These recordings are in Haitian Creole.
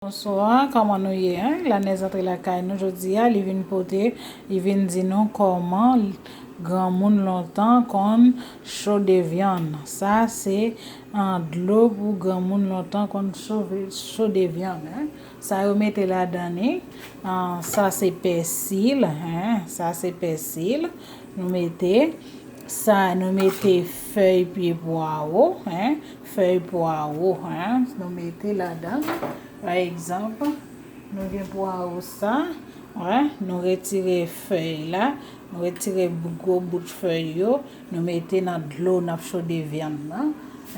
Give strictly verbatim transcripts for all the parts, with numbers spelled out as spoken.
Bonswa, kòman nou ye, en? Lanèz antre lakay nou jodi a, li vin pote, li vin di nou kòman granmoun lontan konn chode vyann. Sa se, ah, dlo pou granmoun lontan konn chove-, chode vyann, en. Sa yo mete ladan li, ah, sa se pèsil, en, sa se pèsil. Nou mete sa, nou mete fèy pye pwawo, en, fèy pwawo, en, nou mete ladan. Pa egzanp, nou gen pwawo sa, wè, nou retire fèy la, nou retire gwo bout fèy yo, nou mete nan dlo n ap chode vyann nan.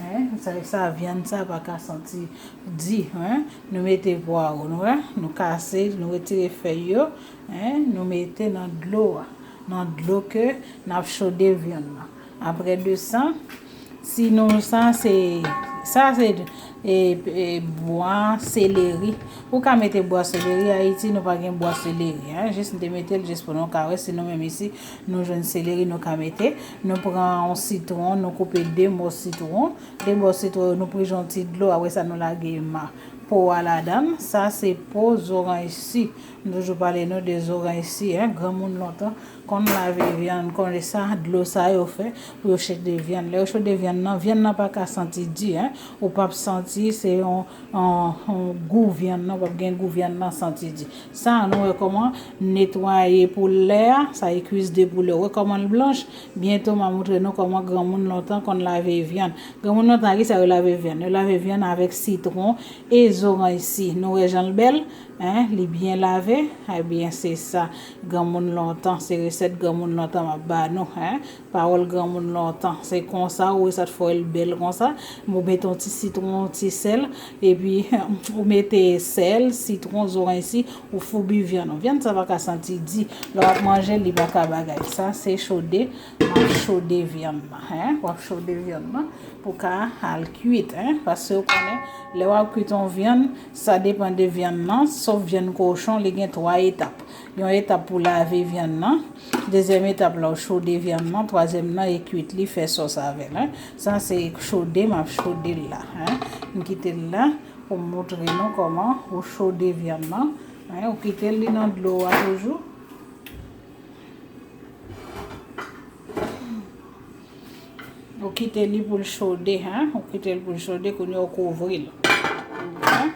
En, sa, sa vyann sa pa ka santi di, en. Nou mete pwawo, nou wè, nou kase, nou retire fèy yo, en, nou mete nan dlo a, nan dlo ke n ap chode vyann nan. Apre de sa, si nou, sa se, sa se, e, e, bwa seleri. Ou ka mete bwa seleri, Ayiti nou pa gen bwa seleri, en. Jis m te mete l jis pou nou ka wè si nou menm isi nou jwenn seleri nou ka mete. Nou pran yon sitwon, nou koupe de mò sitwon. De bò sitwon yo, nou prijon ti dlo, apre sa nou lage ma po a ladan. Sa se po zoranj si. M toujou pale nou de zoranj si, en. Granmoun lontan konn lave vyann, konn sa, dlo sa yo fè pou yo chode vyann. Lè yo chode vyann nan, vyann nan pa ka santi di, en. Ou p ap santi, se yon, yon, yon gou vyann nan, w ap gen gou vyann nan santi di. Sa, nou wè kòman netwaye poulè a, sa e kwis de poulè. Ou wè kòman l blanch? Byento, m a montre nou kòman granmoun lontan konn lave vyann. Granmoun lontan, ki sa yo lave vyann? Yo lave vyann avèk sitwon e zoranj si. Nou wè jan l bèl? En, li byen lave? Ebyen, se sa. Granmoun lontan, se resèt granmoun lontan m ap ba nou, en. Pawòl granmoun lontan. Se konsa, ou wè sa t fè l bèl konsa. Ou mete yon ti sitwon, yon ti sèl, epi ou mete sèl, sitwon, zoranj si, ou foubi vyann ou. Vyann sa pa ka santi di. Lè w ap manje, li pa ka bagay. Sa se chode, w ap chode vyann nan, en. W ap chode vyann nan pou ka al kwit, en. Paske ou konnen, lè w ap kwit yon vyann, sa depann de vyann nan, sof vyann kochon, li gen twa etap. Yon etap pou lave vyann nan, dezyèm etap la, ou chode vyann nan, twazyèm nan, e kwit li, fè sòs avè l, en. Sa se chode, m ap chode l la, en. M kite l la pou m montre nou kòman ou chode vyann nan, en. Ou kite li nan dlo a toujou. Ou kite li pou l chode, en. Ou kite l pou l chode, kounye a ou kouvri l. En.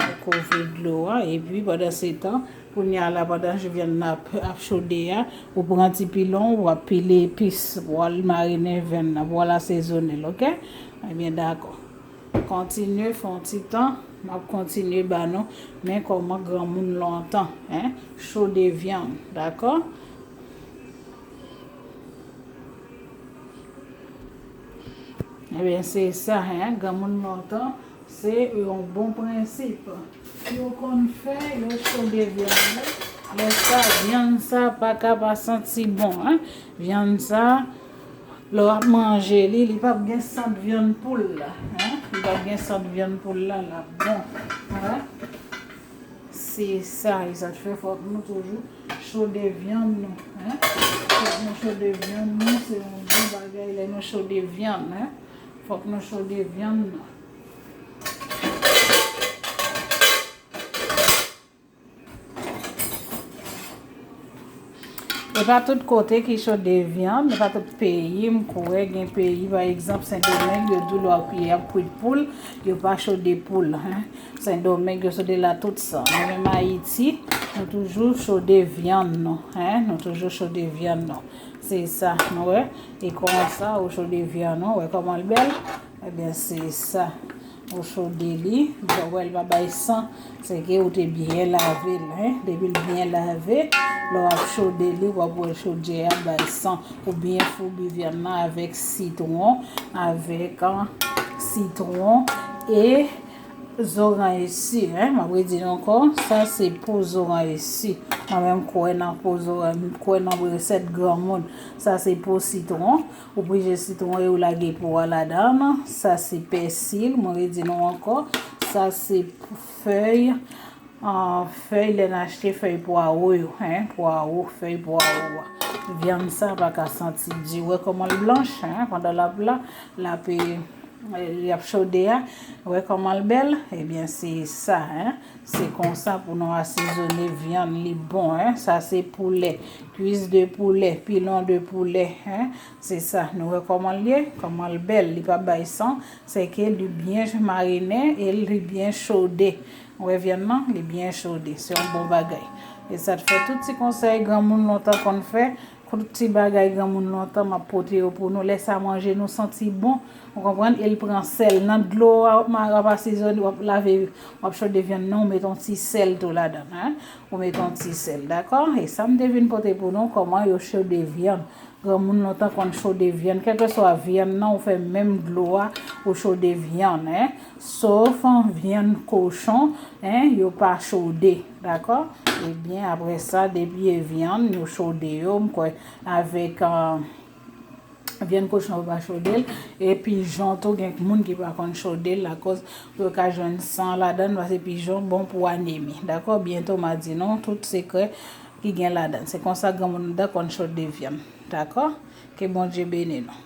Ou kouvri dlo a, epi pandan se tan, kounye a la, pandan vyann nan ap, ap chode a, ou pran ti pilon, w ap pile epis, pou w al marinen vyann nan, pou w al asezonnen l, oke? Ebyen, dakò. Kontinye, fè yon ti tan, m ap kontinye ba nou, men kòman granmoun lontan, en, chode vyann, dakò? Ebyen, se sa, en, granmoun lontan, se yon bon prensip. Yo konn fè, yo chode vyann yo. Lè sa, vyann sa pa ka pa santi bon, en. Vyann sa, lè w ap manje li, li p ap gen sant vyann poul la, en. Li p ap gen sant vyann poul la, l ap bon, en. Se sa, e sa t fè fòk nou toujou chode vyann nou, en. Fòk nou chode vyann nou, se yon bon bagay lè nou chode vyann, en. Fòk nou chode vyann nou. E pa tout kote ki chode vyann, e pa tout peyi, m kwè gen peyi, pa egzanp, Sendomeng, yo di w lè w ap kwit poul, yo pa chode poul, en. Sendomeng, yo chode la tout sa. Men menm Ayiti, nou toujou chode vyann nou, en, nou toujou chode vyann nou. Se sa, nou wè. E konsa, ou chode vyann ou, wè kòman l bèl? Ebyen, se sa. Ou chode li, ou wè l pa bay san, se ke ou te byen lave l, en. Depi l byen lave, lè w ap chode li, w ap wè chodyè a bay san. Ou byen foubi vyann nan avèk sitwon, avèk, ah, sitwon e zoranj si, en. M ap redi nou ankò, sa se po zoranj si. Mwen menm, m kwè nan po zoranj, m kwè nan resèt granmoun. Sa se po sitwon. Ou prije sitwon e ou lage po a ladan. Sa se pèsil, mwen redi nou ankò. Sa se fèy, ah, fèy lè n achte fèy pwawo yo, en, pwawo, fèy pwawo a. Vyann sa pa ka santi di. Wè kòman l blanch, en, pandan l ap la, l ap, eh, eh, y ap chode a. Ou wè kòman l bèl? Ebyen, se sa, en. Se konsa pou nou asezone vyann li bon, en. Sa se poulè, kwis de poulè, pilon de poulè, en. Se sa, nou wè kòman l ye, kòman l bèl, li pa bay san, se ke li byen marinen e li byen chode. Ou wè vyann nan, li byen chode, se yon bon bagay. E sa t fè tout ti konsèy granmoun lontan konn fè, tout ti bagay granmoun lontan m ap pote yo pou nou, lè sa manje nou santi bon, ou konprann, e l pran sèl nan dlo a, w ap ma-, w ap asezone, w ap lave, w ap chode vyann nan, ou met yon ti sèl tou ladan, en. Ou met yon ti sèl, dakò? E sa m te vin pote pou nou, kòman yo chode vyann. Granmoun lontan konn chode vyann, kèlkeswa vyann nan, ou fè menm dlo a, ou chode vyann, en. Sof vyann kochon, en, yo pa chode, dakò? Ebyen, apre sa, depi e vyann, yo chode yo, m kwè, avèk, euh, vyann kochon yo pa chode l. E pijon tou, gen moun ki pa konn chode l, akoz pou yo ka jwenn san ladan l, paske pijon bon pou anemi. Dakò? Byento m a di nou tout sekrè ki gen ladan l. Se konsa granmoun lontan konn chode vyann. Dakò? Ke Bondye beni nou.